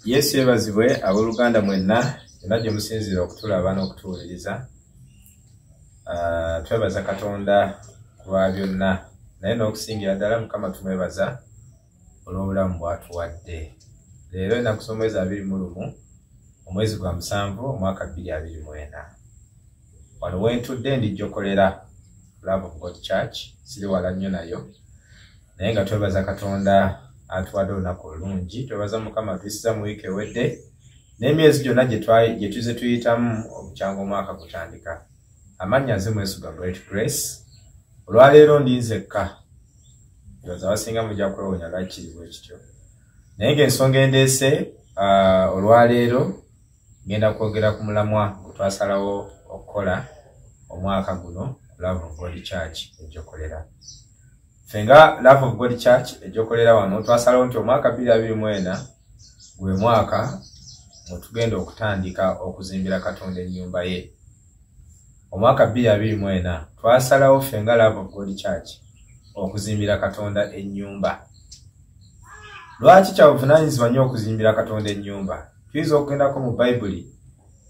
Yesu yeebazibwe abooluganda mwenna yonna gye musinziira okutulaba n'okutuwuliriza. Twebaza Katonda ku lwa byonna, naye n'okusingira ddala Mukama tumwebaza olw'obulamu bw'atuwadde. Leero ennaku z'omwezi 21, omwezi gwa 7, omwaka 2024. Wano we ntudde ndijjokolera Love of God Church, siri wala nnyo nayo, naye nga twebaza Katonda atuwadde olunaku olulungi. Twebaza Mukama atuyisiza mu wiiki ewedde n'emyezi gyonna gye tuze tuyitamu obukyanga omwaka gutandika. Amannya nze Mwesuga Bright Grace. Olwaleero ndi nzekka, ndowooza abasinga mujja kwewuunya lwaki kiri bwe kityo, naye ng'ensonga endeese olwaleero ngenda kwogera ku mulamwa gwe twasalawo okukola omwaka guno Love of God Church ejjokolera. Ffe nga Love of God Church ejjokolera wano twasalawo nti omwaka 2024 gwe mwaka mwe tugenda okutandika okuzimbira Katonda ennyumba ye. Omwaka 2024 twasalawo ffe nga Love of God Church okuzimbira Katonda ennyumba. Lwaki kya buvunaanyizibwa nnyo okuzimbira Katonda ennyumba? Tuyinza okugendako mu Bayibuli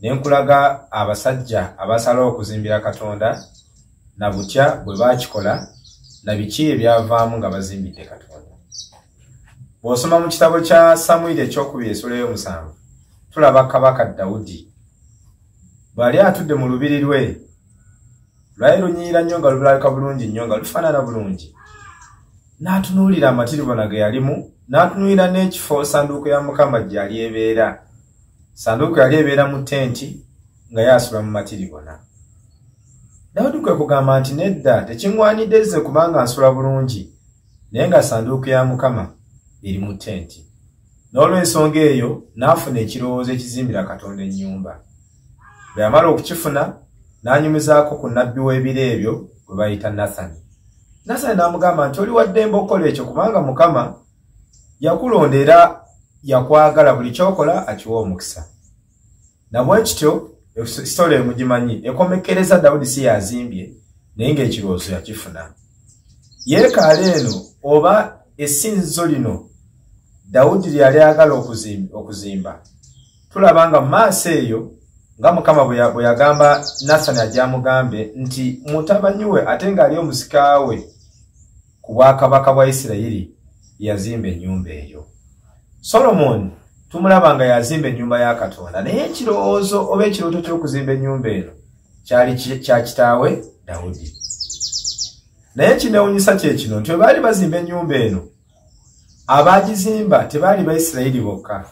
ne nkulaga abasajja abasalawo okuzimbira Katonda na butya bwe baakikola na biki ebyavaamu nga bazimbidde Katonda. Bw'osoma mu kitabo kya Samwiri ekyokubiri essula ey'omusanvu, tulaba Kabaka Dawudi bw'ali atudde mu lubiri lwe, lwali lunyirira nnyo nga lulabika bulungi nnyo nga lufaanana bulungi, n'atunuulira amatiribona ge yalimu, n'atunuulira n'ekifo ssanduuko ya Mukama gye yali ebeera. Ssanduuko yali ebeera mu tenti nga yaasula mu matiribona. Dawudi kwe kugamba nti nedda, tekiŋŋwanidde nze kubanga nsula bulungi, naye nga ssanduuko ya Mukama eri mu tenti. N'olw'ensonga eyo n'afuna ekirowoozo ekizimbira Katonda ennyumba. Bwe yamala okukifuna n'anyumizaako ku nnabbi w'ebiro ebyo gwe bayita Nathani. Nathani n'amugamba nti oli wa ddembe okukola ekyo kubanga Mukama yakulonda era yakwagala, buli ky'okola akiwa omukisa. Na bwe kityo sitole emugimanyi ekomekkereza Dawudi si yazimbye, naye ng'ekirowoozo yakifuna. Yeekaala eno oba essinzizo lino Dawudi lye yali ayagala okuzimba, tulaba nga mu maaso eyo nga Mukama bwe yagamba Nasani ajja amugambe nti mutabani we ate ng'ali omusika we ku bwakabaka bwa Isirayiri yazimba ennyumba eyo. Solomoni tumulaba nga yazimba ennyumba ya Katonda, naye ekirowoozo oba ekirooto ky'okuzimba ennyumba eno kyali kya kitaawe Dawudi. Naye ekinewunyisa kye kino nti bwe baali bazimba ennyumba eno, abaagizimba tebaali Bayisirayiri bokka.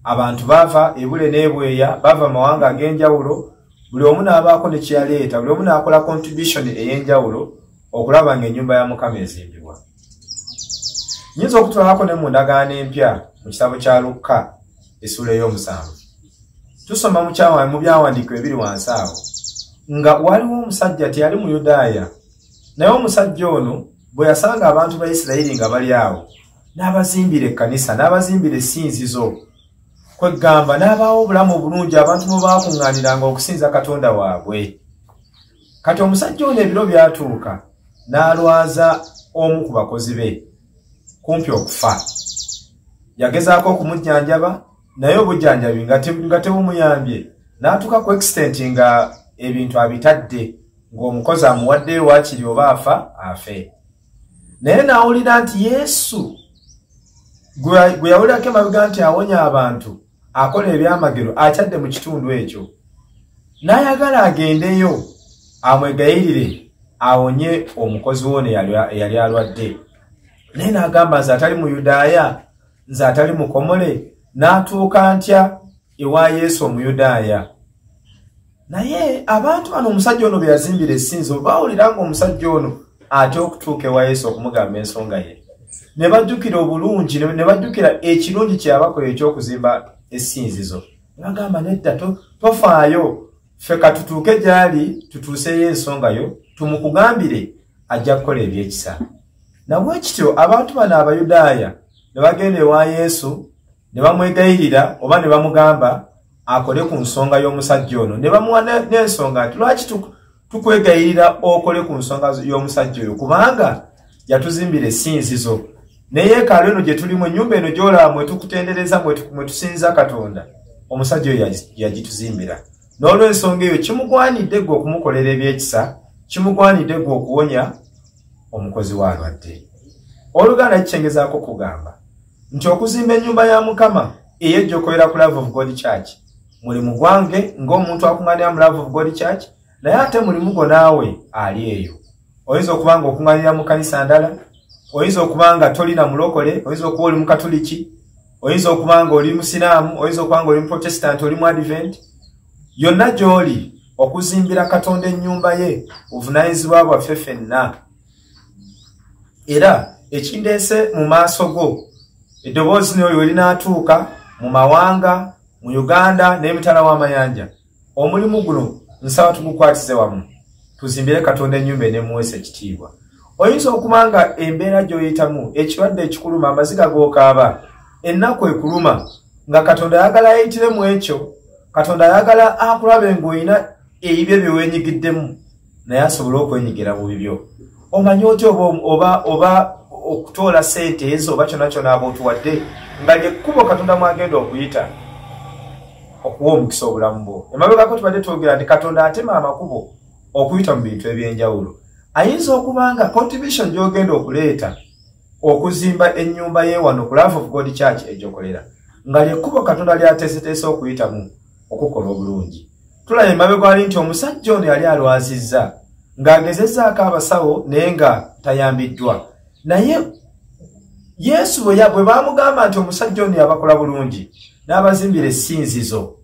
Abantu baava ebule n'ebweya, bava mawanga ag'enjawulo, buli omu n'abaako ne kyeyaleeta, buli omu n'akola contribution ey'enjawulo okulaba ng'ennyumba ya Mukama ezimbibwa. Nnyinza okutwalako ne mu ndagaano empya mu kitabo kya Lukka essula ey'omusanvu. Tusoma mu byawandiikibwa ebiri wansi awo nga waliwo omusajja teyali Muyudaaya, naye omusajja ono bwe yasanga abantu ba Isirayiri nga bali awo, n'abazimbira ekkanisa, n'abazimbira essinzizo, kwegamba n'abaawo obulamu obulungi abantu mwe baakuŋŋaaniranga okusinza Katonda waabwe. Kati omusajja ono ebiro byatuuka n'alwaza omu ku bakozi be kumpi okufa. Yagezaako okumujjanjaba, naye obujjanjabi nga tebumuyambye, n'atuuka ku extent nga ebintu abitadde, ng'omukozi amuwaddeyo waakiri oba afa afe. Naye n'awulira nti Yesu gwe yawulirako emabega nti awonya abantu, akola ebyamagero, akyadde mu kitundu ekyo, n'ayagala agendeyo amwegayirire awonye omukozi we eyali alwadde. Naye n'agamba nze atali Muyudaaya, nze atali mukomole, n'atuuka ntya ewa Yesu Omuyudaaya? Naye abantu bano omusajja ono bwe yazimbira essinzizo baawulira ng'omusajja ono atya okutuuka ewa Yesu okumugamba ensonga ye, ne bajjukira obulungi, ne bajjukira ekirungi kye yabakola eky'okuzimba essinzizo. Ne bagamba nedda, tofaayo, ffe ka tutuuke gy'ali tutuuseeyo ensonga yo tumukugambire, ajja kukola ebyekisa. Na bwe kityo abantu bano Abayudaaya ne bagenda ewa Yesu ne bamwegayirira oba ne bamugamba akole ku nsonga y'omusajja ono, ne bamuwa n'ensonga nti lwaki tukwegayirira okole ku nsonga y'omusajja oyo, kubanga yatuzimbira essinzizo. Ne yeekaalu eno gye tulimu, ennyumba eno gy'olaba mwe tukutendereza, mwe tusinza Katonda, omusajja oyo yagituzimbira. N'olw'ensonga eyo kimugwanidde ggwe okumukolera ebyekisa, kimugwanidde ggwe okuwonya omukozi w'alwadde. Oluganda, kikyengezaako kugamba nti okuzimba ennyumba ya Mukama ey'ejjokolera ku Love of God Church mulimu gwange ng'omuntu akuŋŋaanira mu Love of God Church, naye ate mulimu gwo naawe ali eyo. Oyinza okuba nga okuŋŋaanira mu kkanisa ndala, oyinza okuba nga tolina mulokole, oyinza okuba oli mukatuliki, oyinza okuba nga oli musiraamu, oyinza okuba nga oli muprotestant, oli mu Advent. Yonna gy'oli, okuzimbira Katonda ennyumba ye buvunaanyizibwa bwaffe ffenna. Era ekindeese mu maaso go, eddoboozi lino we linaatuuka mu mawanga, mu Uganda n'emitala w'amayanja, omulimu guno nsaba tugukwatize wamu, tuzimbire Katonda ennyumba eneemuweesa ekitiibwa. Oyinza okuba nga embeera gy'oyitamu, ekirwadde ekikuluma, amaziga g'okaaba, ennaku ekuluma, nga Katonda ayagala ayitire mu ekyo. Katonda ayagala akulabe ng'olina ebibyo bye weenyigiddemu, naye asobole okwenyigira mu bibyo. Omanyi otya oba okutoola ssente ezo oba kyonna kyonna aba otuwadde nga lyekkubo Katonda mwagenda okuyita okuwa omukisa obulamu bwo? Emabegako tubadde twogera nti Katonda atema amakubo okuyita mu bintu ebyenjawulo. Ayinza okuba nga contribution gy'ogenda okuleeta okuzimba ennyumba ye wano ku Love of God Church ejokolera nga lyekkubo Katonda lyateeseteese okuyitamu okukola obulungi. Tulaba emabega wali nti omusajja ono yali alwazizza ng'agezezzaako abasawo naye nga tayambiddwa, naye Yesu bwe baamugamba nti omusajja ono yabakola bulungi n'abazimbira essinzizo,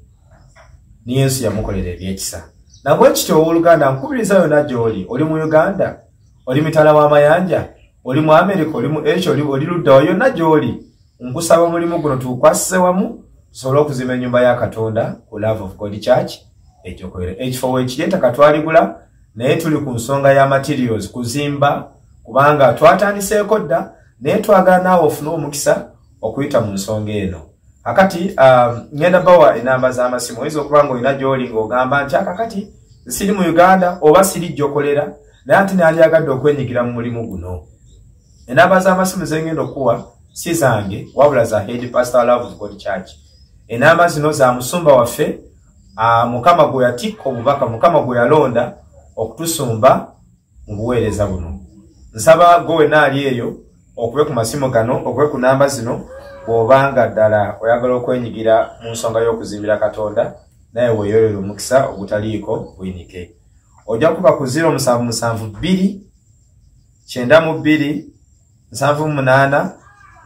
ni Yesu yamukolera ebyekisa. Nabwe kityo, owooluganda, nkubiriza yonna gy'oli, oli mu Uganda, oli mitala w'amayanja, oli mu Amerika, oli mu Asia, oli luddawa, yonna gy'oli, nkusaba omulimu guno tugukwasise wamu, tusobole okuzimba ennyumba ya Katonda ku Love of God Church ejokolera. Ekifo weekiri, ettaka twaligula, naye tuli ku nsonga ya materials kuzimba, kubanga twatandiseeko dda, naye twagala naawe ofune omukisa okuyita mu nsonga eno. Akati ngenda bawa enamba z'amasimu. Oyinza okuba nga olina gy'oli ng'ogamba nti akakati siri mu Uganda oba siri jjokolera, naye ate nandyagadde okwenyigira mu mulimu guno. Enamba z'amasimu zengenda okuwa si zange, wabula za head pastor Love of God Church. Enamba zino za musumba waffe, Mukama gwe yatikka obubaka, Mukama gwe yalonda okutusumba mu buweereza buno. Nsaba gwe wenna ali eyo okube ku masimu gano, okube ku namba zino, bw'obanga ddala oyagala okwenyigira mu nsonga y'okuzimbira Katonda, naye weeyolera omukisa ogutaliiko buyinike. Ojja kuba ku 0772 92 78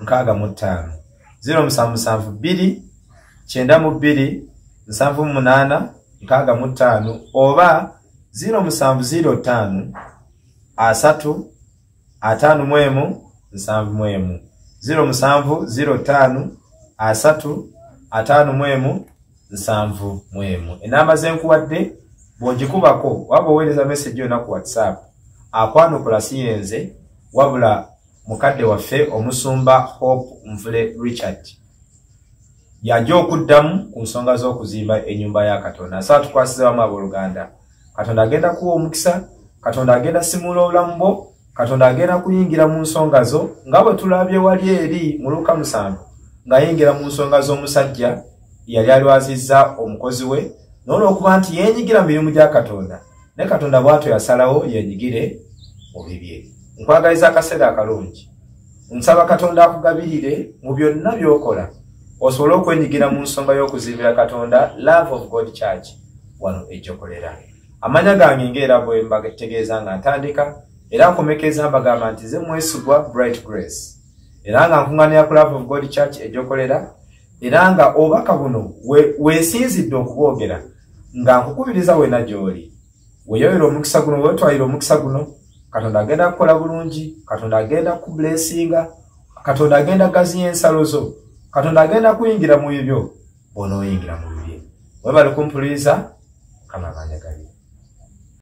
65, 0772 92 78 65, oba 0705 30 51 71, 0705 30 51 71. Enamba zenkuwadde bw'ogikubako waba oweereza message yonna ku WhatsApp, akwanukula si yenze, wabula mukadde waffe omusumba Hope Nvule Richard, yajja okuddamu ku nsonga z'okuzimba ennyumba ya Katonda. Nsaba tukwasize wamu, abooluganda. Katonda agenda kuwa omukisa, Katonda agenda simuula obulamu bwo, Katonda agenda kuyingira mu nsonga zo nga bwe tulabye wali eri mu Luka 7 ng'ayingira mu nsonga z'omusajja yali alwazizza omukozi we, n'olwokuba nti yeenyigira mu mirimu gya Katonda, ne Katonda bw'atyo yasalawo yeenyigire mu bibye. Nkwagaliza akaseera akalungi. Nsaba Katonda akugabirire mu byonna by'okola, osobole okwenyigira mu nsonga y'okuzimbira Katonda Love of God Church wano ejjokolera. Amanya gange ng'era bwe mbategeeza nga ntandika era nkomekeza, mbagamba nti nze Mwesigwa Bright Grace, era nga nkuŋŋaanira ku Love of God Church ejjokolera, era nga obubaka buno weesinzidde okubwogera nga nkukubiriza wena gy'oli weeyolera omukisa guno, weetwalira omukisa guno. Katonda agenda kukola bulungi, Katonda agenda kublessinga, Katonda agenda gaziya ensalo zo, Katonda agenda kuyingira mu bibyo bw'onooyingira mu bibye. Webale kumpuliriza. Mukama abanjagalire.